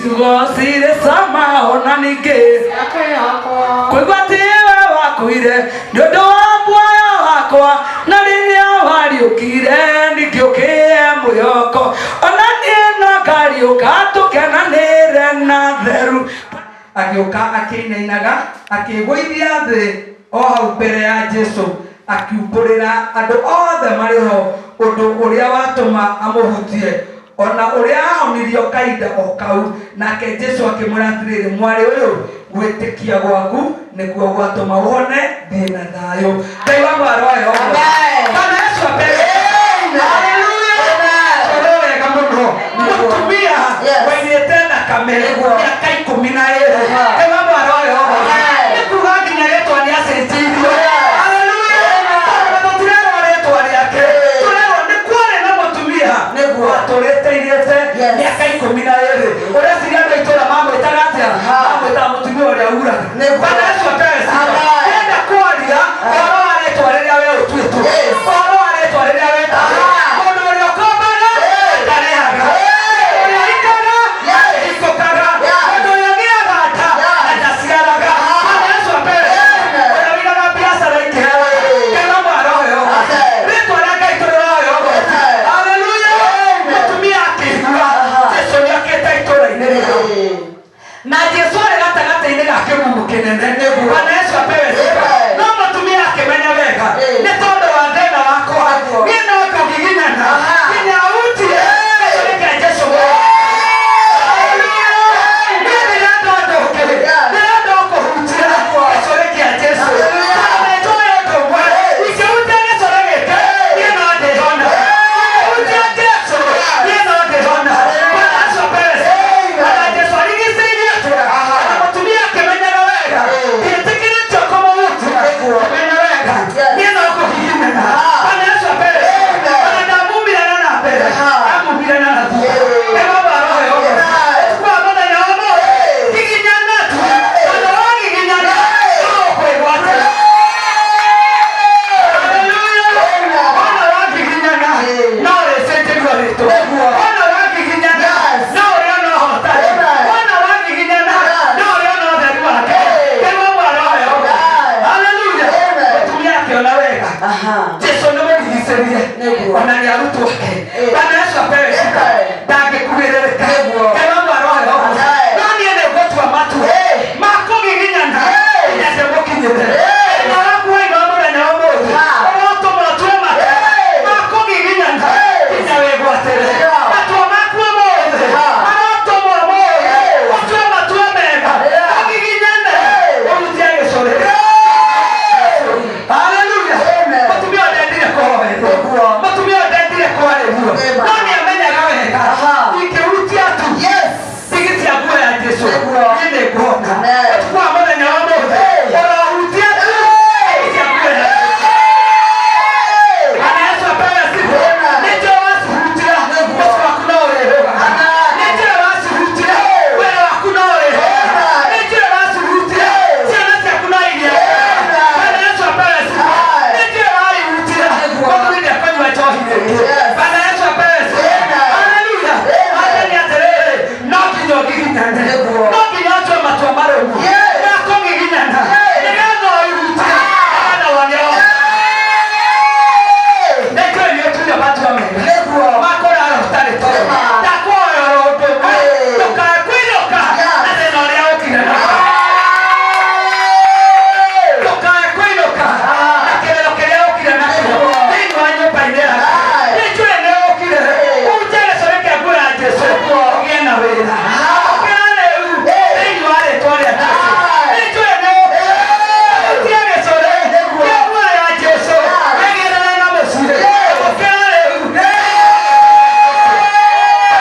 Ciugo cirĩ cama ona ningĩ kũigua atĩ we wakuire nĩ ũndũ wa muoyo wakwa na rĩrĩa wariũkire ningĩ ũkĩhe mwĩhoko ona niĩ no ngariũka tũkenanĩre na theru. Agĩũka akĩinainaga, akĩĩgũithia thĩ o hau mbere ya Jesu, akiumbũrĩra andũ othe marĩ ho ũndũ ũrĩa watũma amũhutie, o na ũrĩa aahonirio kahinda o kau. Nake Jesu akĩmwĩra atĩrĩrĩ, Mwarĩ ũyũ, gwĩtĩkia gwaku nĩkuo gwatũma ũhone, thiĩ na thayũ. Ngai wa mwarĩ ũyũ. Amen. Bwana Yesu apewe. Amen. Haleluya. Amen. Toro wega mũno. Mũtumia Yes. wairĩte thakame Nĩguo. mĩaka 12. Aha. Ngai wa mwarĩ ũyũ. Amen. Nĩ kuga nginya rĩtwa nĩacenjirio. Amen. Haleluya. Amen. Tondũ tũtirerwo rĩtwa rĩake. Amen. Tũrerwo nĩ kwarĩ na mũtumia Nĩguo. watũrĩte irĩte Yes. mĩaka 12. Ũreciria andũ a itũũra mamwĩtaga atĩa? Aha. Mamwĩtaga mũtumia ũrĩa uraga. Nĩguo. Bwana Yesu apewe sifa. Amen. Ndĩrenda kwaria ũhoro wa rĩtwa rĩrĩa we ũtuĩtwo. Yes. Ũhoro wa rĩtwa rĩrĩa wetagwo. Aha. Mũndũ ũrĩa ũkombaga Yes. akarĩhaga. Yes. Ũrĩa ũhikaga Yes. ahikũkaga. Yeah. Mũndũ ũrĩa ũgĩaga nda Yeah. na ndaciaraga. Aha. Bwana Yesu apewe sifa. Amen. Ũrĩa ũigaga biacara ikĩheaga. Yes. Ngai wa mwana ũyũ. Amen. Rĩtwa rĩa Ngai tũrĩroya ũguo. Amen. Haleluya. Amen. Mũtumia akĩigua Aha. Jesu nĩokĩte itũũra-inĩ rĩu na Jesu arĩ gatagatĩ-inĩ ga kĩmumu kĩnene. Nĩguo. Bwana Yesu apewe sifa. Amen. No mũtumia akĩmenya wega Eh. nĩ tondũ wa thĩna wakwa Nĩguo. niĩ no kũgiginyana Aha. nginya hutie gĩcũrĩ kĩa Jesu. Haleluya. Niĩ ndĩrenda ũndũ ũngĩ. Yeah. Ndĩrenda o kũhutia Nĩguo. gĩcũrĩ kĩa Jesu. Haleluya. Tondũ nĩnjũĩ ũndũ ũmwe, Eh. ingĩhutia gĩcũrĩ gĩkĩ, niĩ no ndĩhona. Ingĩhutia Jesu, niĩ no ndĩhona. Bwana Yesu apewe sifa. Amen. Ona Jesu arigicĩirie atĩa? Aha. Ona mũtumia akĩmenyaga wega. Eh. Ndiĩtĩkĩrĩtio kũmũhutia. Nĩguo. Kũmenya wega. Yes. Niĩ no kũhihinyana. Aha. Bwana Yesu apewe sifa. Amen. Ona ndamumire na mbere. Aha. Amumire na thutha. Eh. Nĩ baba roho yothe. Amen. Ũtukũ wa mũthenya wa ũmũthĩ, Eh. giginyana tu. Eh. Tondũ wagiginyana, Eh. no ũkwĩgwatĩra. Haleluya. Amen. Wona wagiginyana, Eh. no ũrĩcenjerio rĩtwa. Nĩguo. Wona wagiginyana, Yes. no ũrĩona ũhotani. Amen. Wona wagiginyana, Yes. no ũrĩona ũtheri wake. Eh. Ngai wa mwana ũyũ. Amen. Haleluya. Amen. Mũtumia akĩona wega Aha. Jesu nĩ mũrigicĩrie Nĩguo. ona nĩ arutwo ake. Eh. Bwana Yesu apewe sifa. Amen. Ndangĩkuhĩrĩrĩka. Nĩguo. Ngai wa mwana ũyũ. Amen. No niĩ nĩ ngũtua matua Eh. ma kũgiginyana Eh. nginya ndĩmũkinyĩre. Eh. Thĩna waku waigua mũthenya wa ũmũthĩ Ah. ũrotũma ũtue matua Eh. ma kũgiginyana Eh. nginya wĩgwatĩre. Yeah. Matua maku ũmũthĩ Ah. marotũma ũmũthĩ Eh. ũtue matua mega Yeah. ũgiginyane Eh. ũhutie gĩcũrĩ. Haleluya. Amen. Mũtumia ũyũ ndendire kũhoerwo. Nĩguo. Mũtumia ũyũ ndendire kwarĩrio. Amen. No nĩamenyaga wega Aha. ingĩhutia tu Yes. ndigi cia nguo ya Jesu Nĩguo. niĩ nĩngũhona. Amen. Ũtukũ wa mũthenya wa ũmũthĩ Hey. ũrohutia tu ndigi cia nguo ya Jesu. Bwana Yesu apewe sifa. Amen. Nĩ njũĩ wacihutia Nĩguo. mũciĩ waku no ũrĩhũga. Amen. Nĩ njũĩ wacihutia wĩra waku no ũrĩhũga. Amen. Nĩ njũĩ wacihutia ciana ciaku no iria. Amen. Bwana Yesu apewe sifa. Amen. Nĩ njũĩ waihutia Nĩguo. mũthuri ndekũnyua njohi rĩngĩ. Yes. Bwana Yesu apewe sifa. Amen. Haleluya. Amen. Wathani atĩrĩrĩ, no nginya ũgiginyane. Nĩguo. No nginya ũtue matua marũmu Yes. ma kũgiginyana Yes. nĩgetha ũihutie nĩgetha wone ũhoro. Nĩ njũĩ nĩ ũtuire matua mega Nĩguo. ma kũrara ũtarĩ toro. Ema. Ndakũhoya oro ũndũ ũmwe, Hey. ndũkae kũinũka Yes. na thĩna ũrĩa ũkire naguo. Ndũkae kũinũka Ah. na kĩrĩro kĩrĩa ũkire nakĩo Nĩguo. thĩinĩ wa nyũmba-inĩ yaku. Aye. Nĩ njũĩ nĩ ũkire Hey. ũhutie gĩcũrĩ kĩa nguo ya Jesu Nĩguo. ũgĩe na wĩra. Ũkĩra rĩu Hey. thĩinĩ wa rĩtwa rĩa Jesu. Aye. Nĩ njũĩ nĩ ũkire ũhutie gĩcũrĩ Nĩguo. kĩa nguo ya Jesu Aye. wĩgĩrĩre na mũciĩ. Yes. Ũkĩra rĩu.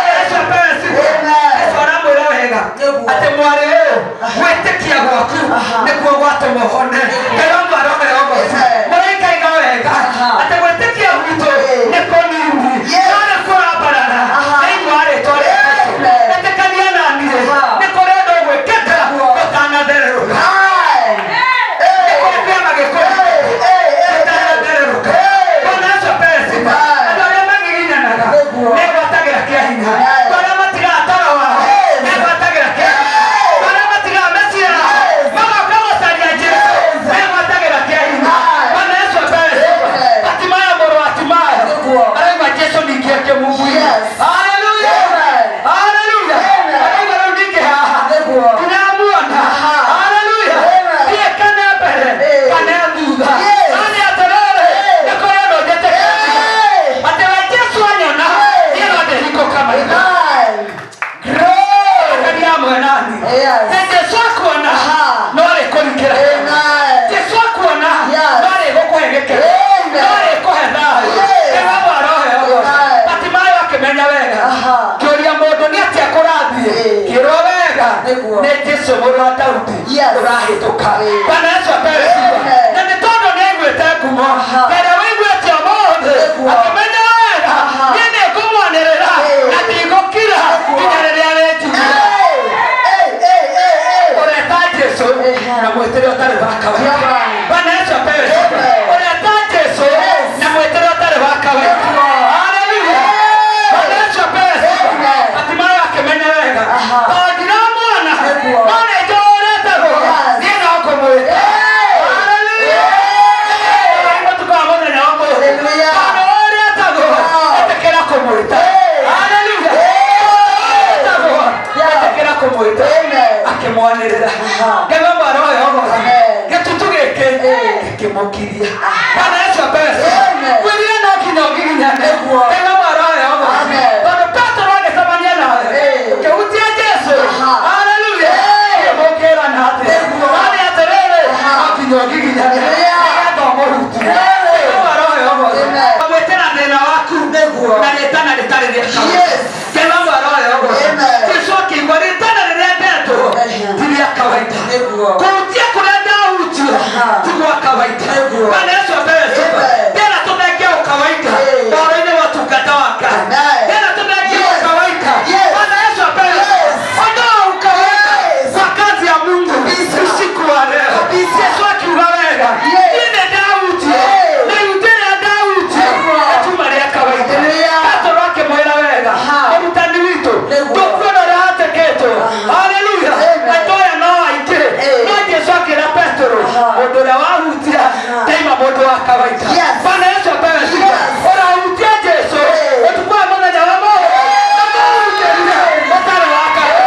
Yesu apewe sifa. Amen. Yesu aramwĩra wega Nĩguo. atĩ mwarĩ ũyũ gwĩtĩkia gwaku Aha. nĩkuo gwatũma ũhone. Ngai wa mwana ũyũ ũgoce. Amen. Mũraika iga wega Aha. atĩ gwĩtĩkia gwitũ Eh. nĩ kũnini Yes. no nĩ kũrambarara Aha. thĩinĩ wa rĩtwa rĩa Jesu. Amen. Ĩtĩkania na niĩ Aha. nĩ kũrĩ ũndũ ũgwĩkĩka Nĩguo. ũtanathererũka. Nĩ kũrĩ kĩama gĩkũrĩ ũtanathererũka. Bwana Yesu apewe sifa. Amen. Andũ arĩa magiginyanaga Nĩguo. nĩgwatagĩra kĩa hinya. Amen. Andũ arĩa matigaga toro wao Amen. nĩgwatagĩra Yes. Nĩ Jesu akuona Aha. no arĩkũrikĩra. Amen. Jesu akuona Yes. no arĩgũkũhe gĩkeno. Amen. No arĩkũhe thayũ. Yes. Nĩ wa mwarohe ũguo. Amen. Batimayo akĩmenya wega. Aha. Kĩũria mũndũ nĩ atĩa kũrathiĩ. Eh. Kĩrwo wega. Nĩguo. Nĩ Jesu mũrũ wa Daudi Yes. ũrahĩtũka. Eh. Bwana Yesu apewe sifa. Amen. Na nĩ tondũ nĩ aiguĩte ngumo. Aha. Mbere wĩiguĩte ũmũthĩ. Nĩguo. Akĩmenya wega. Aha. Niĩ nĩ ngũmwanĩrĩra Eh. na ndigũkira Nĩguo. nginya rĩrĩa rĩnjinyĩra. Hey, hey, hey, hey, hey. Ũreta Jesu Ehe. na mwĩtĩre ũtarĩ wa kawaida. Amen. Bwana Yesu apewe sifa. Amen. Ũreta Jesu Yes. na mwĩtĩre ũtarĩ wa kawaida. Nĩguo. Haleluya. Hey. Bwana Yesu apewe sifa. Amen. Hatimaye akĩmenya wega. Aha. Tondũ ndiramuona Nĩguo. no nĩ njũrĩtagwo. Yes. Niĩ no ngũmwĩta. Hey. Haleluya. Hey. Ũtukũ wa mũthenya wa ũmũthĩ. Haleluya. Tondũ ũrĩtagwo, Yeah. ĩtĩkĩra kũmwĩta. Hey. Haleluya. Hey. Ũrĩtagwo, Yeah. ĩtĩkĩra kũmwĩta. Amen. Akĩmwanĩrĩra. Aha. Ngai wa mwana ũyũ ũgoca. Amen. Gĩtutu gĩkĩ Hey. gĩkĩmũkiria. Bwana Yesu apewe sifa. Amen. Kwĩrire no nginya ũgiginyane. Nĩguo. Ngai wa mwana ũyũ ũgoca. Amen. Tondũ Petero agĩcemania nawe. Hey. Ũkĩhutia Jesu. Aha. Haleluya. Hey. Kĩmũkĩrana atĩa. Nĩguo. No nĩ atĩrĩrĩ, Aha. no nginya ũgiginyane. Haleluya. Nĩgetha ũmũhutie. Hey. Ngai wa mwana ũyũ ũgoca. Amen. Ũgwĩtĩra thĩna waku Nĩguo. na rĩtana rĩtarĩ rĩa kawaida. Yes. Ngai wa mwana ũyũ ũgoca. Amen. Jesu akĩigua rĩtana rĩrĩa ndetwo Ehe. ti rĩa kawaida. Nĩguo. Kũhutia kũrĩa ndahutio Aha. ti gwa kawaida. Nĩguo. Bwana Yesu apewe sifa. Amen. Tena tũthenge ũkawaida Hey. ũhoro-inĩ wa ũtungata wa Ngai. Amen. Tena tũthenge Yes. ũkawaida. Yes. Bwana Yesu apewe sifa. Yes. Ondoa ukawaida Yes. kwa kazi ya Mungu Kabisa. usiku wa leo. Kabisa. Yesu akiuga wega. Yes. Niĩ nĩ ndahutio. Hey. Na ihutia rĩrĩa ndahutio Nĩguo. nĩ rĩa kawaida. Haleluya. Petero akĩmwĩra wega. Aha. Mũrutani witũ Nĩguo. tũkuona ũrĩa hatĩkĩtwo. Aha. Haleluya. Amen. Andũ aya no aingĩ. Hey. No Jesu akĩra Petero Aha. mũndũ ũrĩa wahutia Aha. ndaima mũndũ wa kawaida. Yes. Bwana Yesu apewe sifa. Yes. Ũrahutia Jesu Hey. ũtukũ wa mũthenya wa mũthĩ. Ũmũhutĩrie ũtarĩ wa kawaida.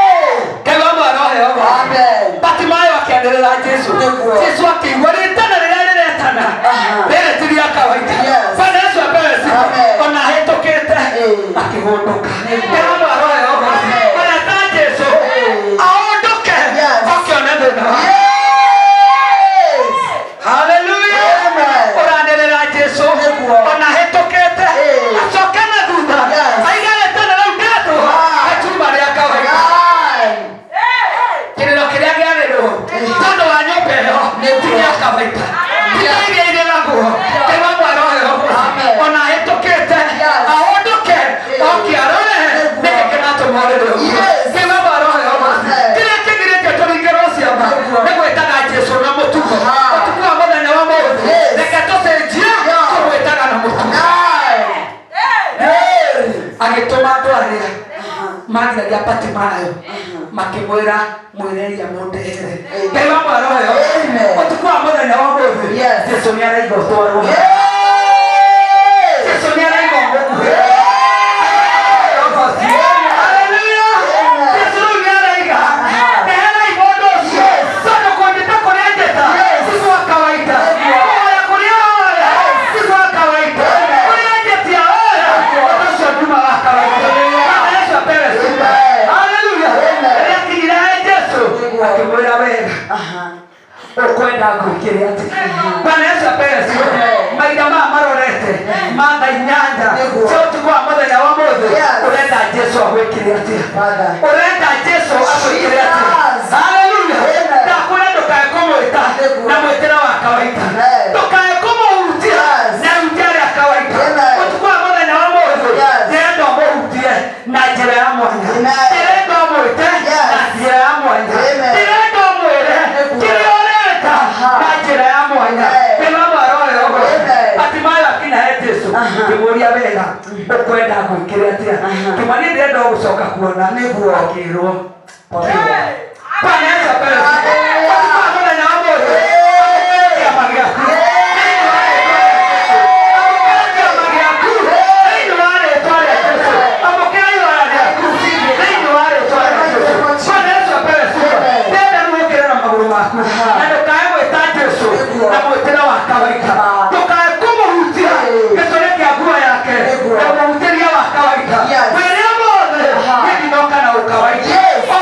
Hey. Ngai wa mwana ũheo ũgoce. Amen. Batimayo akĩanĩrĩra Jesu. Nĩguo. Jesu akĩigua rĩtana rĩrĩa rĩretana Aha. rĩrĩ ti rĩa kawaida. Yes. Bwana Yesu apewe sifa. Amen. Ona ahĩtũkĩte Hey. akĩhũndũka. Nĩguo. Ngai wa mwana ũheo ũgoce. Amen. Ũreta Jesu Hey. aũndũke Yes. oke one thĩna wake. Yes. Haleluya. Amen. Ũranĩrĩra Jesu Nĩguo. ona ahĩtũkĩte Hey. acoke na thutha Yes. aiga rĩtana rĩu ndetwo Ah. gacuma rĩa kawaida. Amen. Kĩrĩro kĩrĩa kĩarĩrwo tondũ wa nyũmba ĩyo Nĩguo. ti gĩa kawaida. Ti kĩa iria irĩragwo. Ngai wa mwana ũyũ Amen. ona ahĩtũkĩte Yes. ahũndũke oke arore Nĩguo. nĩkĩ kĩratũma ũrĩre ũguo. Yes. Ngai wa mwana ũyũ Amen. kĩrĩa kĩgirĩtie tũringĩrwo ciama Nĩguo. nĩ gwĩtaga Jesu na mũtugo. Aha. Ũtukũ wa mũthenya wa mũthĩ Yes. reke tũcenjie Yeah. tũmwĩtaga na mũtugo. Amen. Hey. Agĩtũma andũ arĩa magiragia Batimayo makĩmwĩra mwĩreria mũndehere. Ngai wa mwana ũyũ Amen. ũtukũ wa mũthenya wa mũthĩ Yes. Jesu nĩ araiga ũtwarwo. Yes. Jesu nĩ araiga ũmũkuhĩ. Haleluya. Amen. Jesu rĩu nĩ araiga ndeherai mũndũ ũcio Yes. tondũ kũnjĩta kũrĩa njĩta Yes. ti gwa kawaida. Nĩguo. Kũhoya kũrĩa hoya ti gwa kawaida. Amen. Kũrĩa njĩtia hoya ũndũ ũcio nduma wa kawaida. Bwana Yesu apewe sifa. Amen. Haleluya. Amen. Rĩrĩa akinyire he Jesu Nĩguo. akĩmwĩra wega Aha. ũkwenda ngwĩkĩre atĩa. Bwana Yesu apewe sifa. Amen. Maitha maya marorete ma thaa inyanya Nĩguo. cia ũtukũ wa mũthenya wa mũthĩ Yes. ũrenda Jesu agwĩkĩre atĩa. Father. Ũrenda Jesu agwĩkĩre atĩa. Jesus. Haleluya. Amen. Ndakwĩra ndũkae kũmwĩta Nĩguo. na mwĩtĩre wa kawaida. Amen. Ndũkae kũmũhutia Yes. na ihutia rĩa kawaida. Amen. Ũtukũ wa mũthenya wa mũthĩ Yes. ndĩrenda ũmũhutie na njĩra ya mwanya. Amen. Ndĩrenda ũmwĩte Yes. na njĩra ya mwanya. Amen. Ndĩrenda ũmwĩre Nĩguo. kĩrĩa ũrenda Aha. na njĩra ya mwanya. Amen. Ngai wa mwana ũyũ ũgoce. Amen. Batimayo akinya he Jesu Aha. kĩmũria wega ũkwenda ngwĩkĩre atĩa. Aha. Kĩmwani ndĩrenda ũgũcoka kuona Nĩguo. akĩrwo Bwana Yesu apewe sifa. Haleluya. Ũtukũ wa mũthenya wa mũthĩ amũkĩra kĩama gĩaku. Amũkĩra kĩama gĩaku thĩinĩ wa rĩtwa rĩa Jesu. Amũkĩra ihoya rĩaku thĩinĩ wa rĩtwa rĩa Jesu. Bwana Yesu apewe sifa. Amen. Ndĩrenda rĩu ũkĩre na magũrũ maku Aha. na ndũkae gwĩta Jesu Nĩguo. na mwĩtĩre wa kawaida. Aha. Ndũkae kũmũhutia Hey. gĩtũrĩ kĩa nguo yake Nĩguo. na ũmũhutĩrie wa kawaida. Yes. Mwĩre ũmũthĩ Aha. niĩ ndinoka na ũkawaida. Yes. O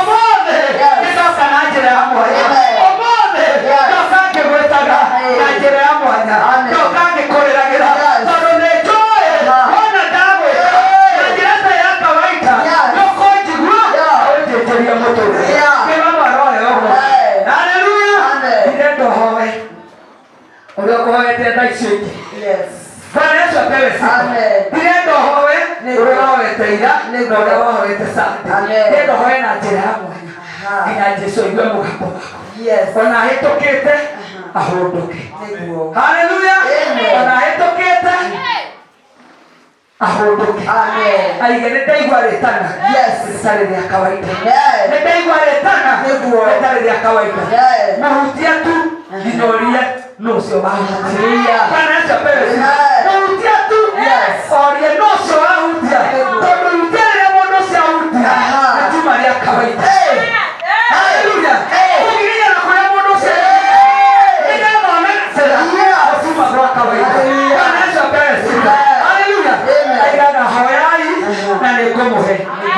Agũkũrie mũtũrĩre. Yeah. Kĩrĩa maroya ũguo. Amen. Haleluya. Amen. Ndirenda ũhoe ũrĩa ũkũhoete thaa icio ingĩ. Yes. Bwana Yesu apewe sifa. Amen. Ndirenda ũhoe Nĩguo. ũrĩa wahoete ira na Nĩguo. ũrĩa wahoete Sunday. Amen. Ndirenda ũhoe na njĩra ya mwanya Aha. nginya Jesu aigue mũgambo waku. Yes. Ona ahĩtũkĩte ahũndũke. Nĩguo. Haleluya. Amen. Ona ahĩtũkĩte ahũndũke. Amen. Aige nĩ ndaigua rĩtana. Yes. Rĩtarĩ rĩa kawaida. Amen. Nĩ ndaigua rĩtana. Nĩguo. Rĩtarĩ rĩa kawaida. Amen. Mũhutia tu nginya ũrie nũ ũcio wahutia. Hallelujah. Bwana Yesu apewe sifa. Amen. Mũhutia tu Yes. orie nũ ũcio wahutia. Nĩguo. Tondũ hutia rĩrĩa mũndũ ũcio ahutia Aha. nĩ tiuma rĩa kawaida. Hey. Haleluya. Hey. Kũgiginyana kũrĩa mũndũ ũcio nĩgetha one gacĩra Yes. nĩ tiuma gwa kawaida. Hallelujah. Bwana Yesu apewe sifa. Amen. Haleluya. Amen. Aigaga hoyai na nĩngũmũhe.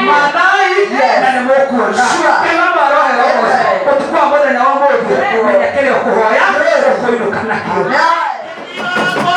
Mathai Yes. na nĩmũkuona. Sure. Kĩrĩa marohe ũmũthĩ, Amen. ũtukũ wa mũthenya wa ũmũthĩ, menya kĩrĩa ũkũhoya, ũkũinũka nakĩo. Amen. Yeah.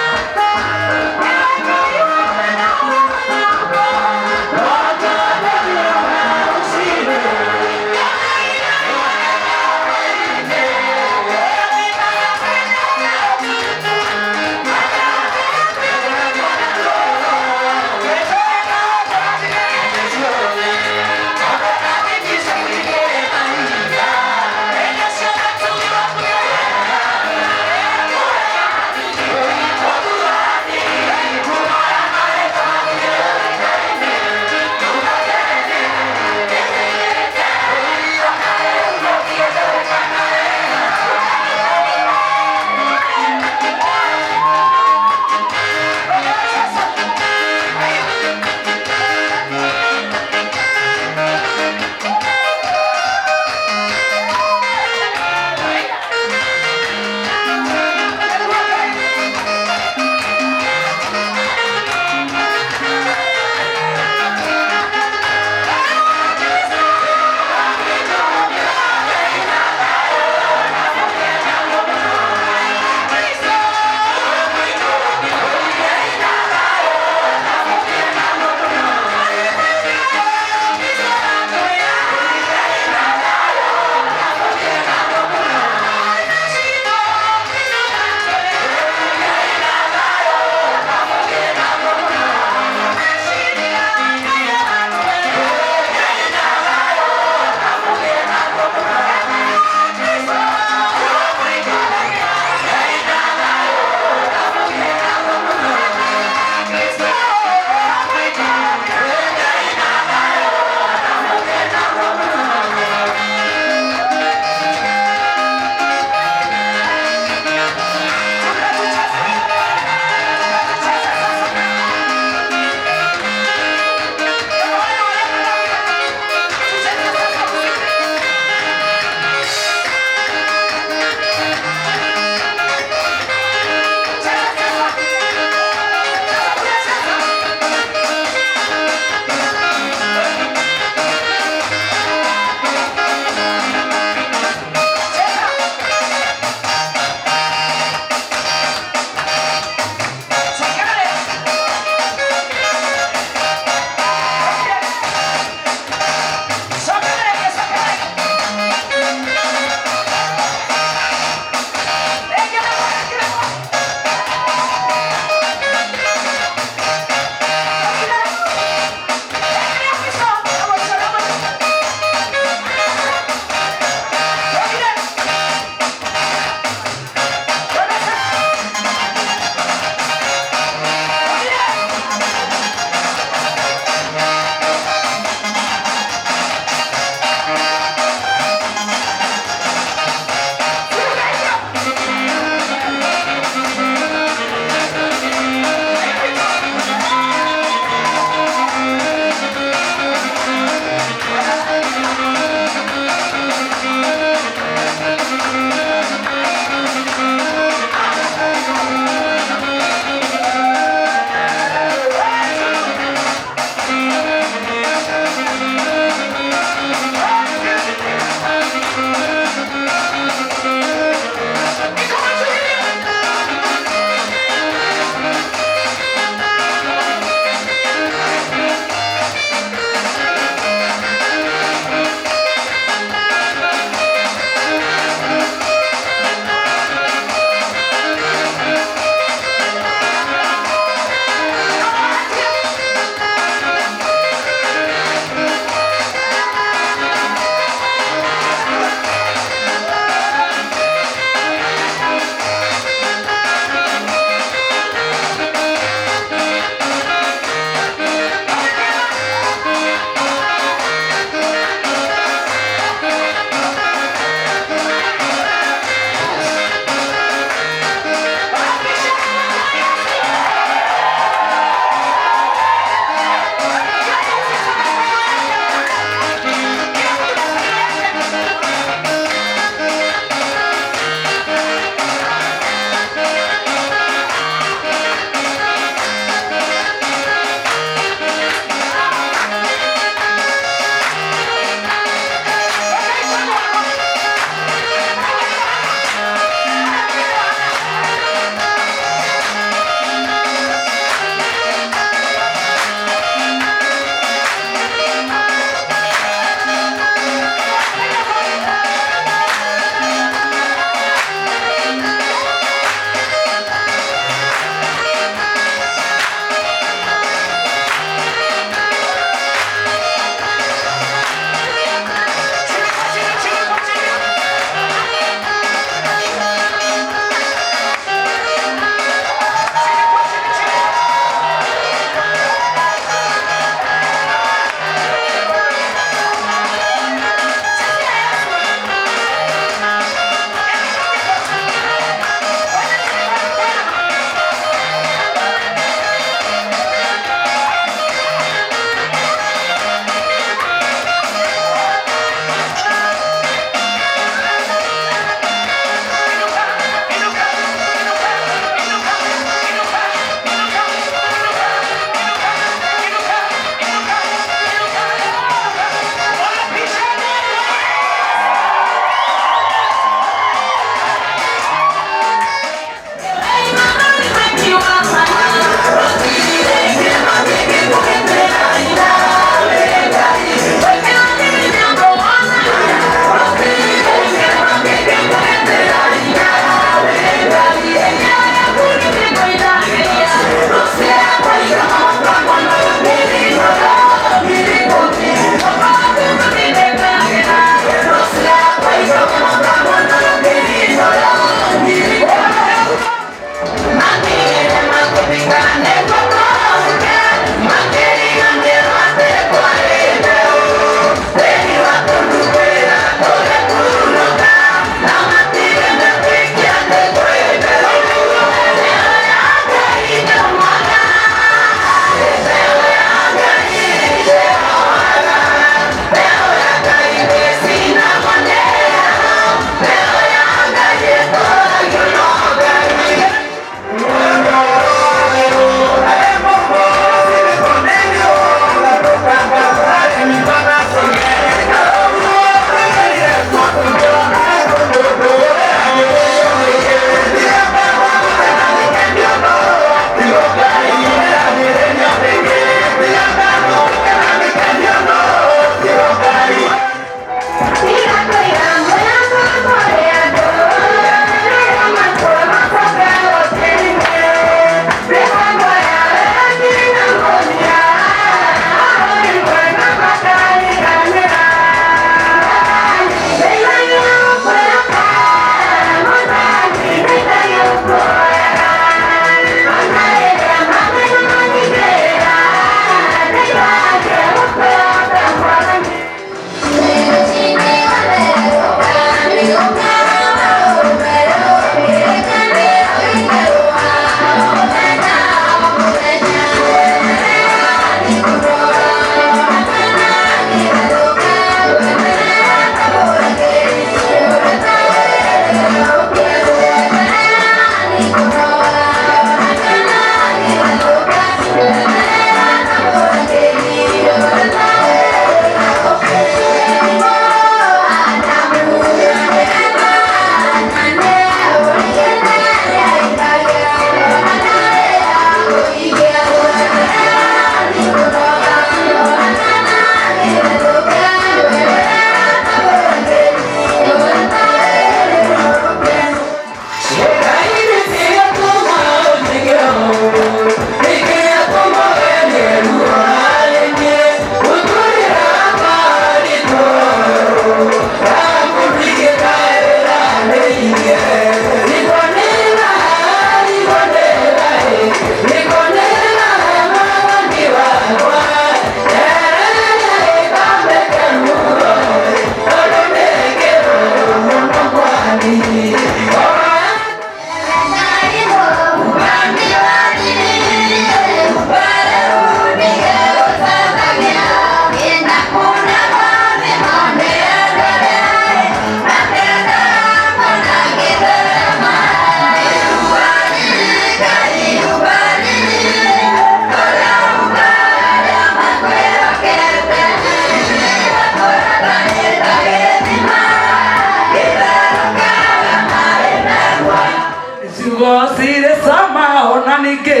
Ciugo cirĩ cama ona ningĩ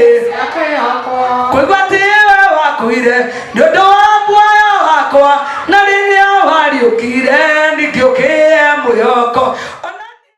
kũigua atĩ we wakuire nĩ ũndũ wa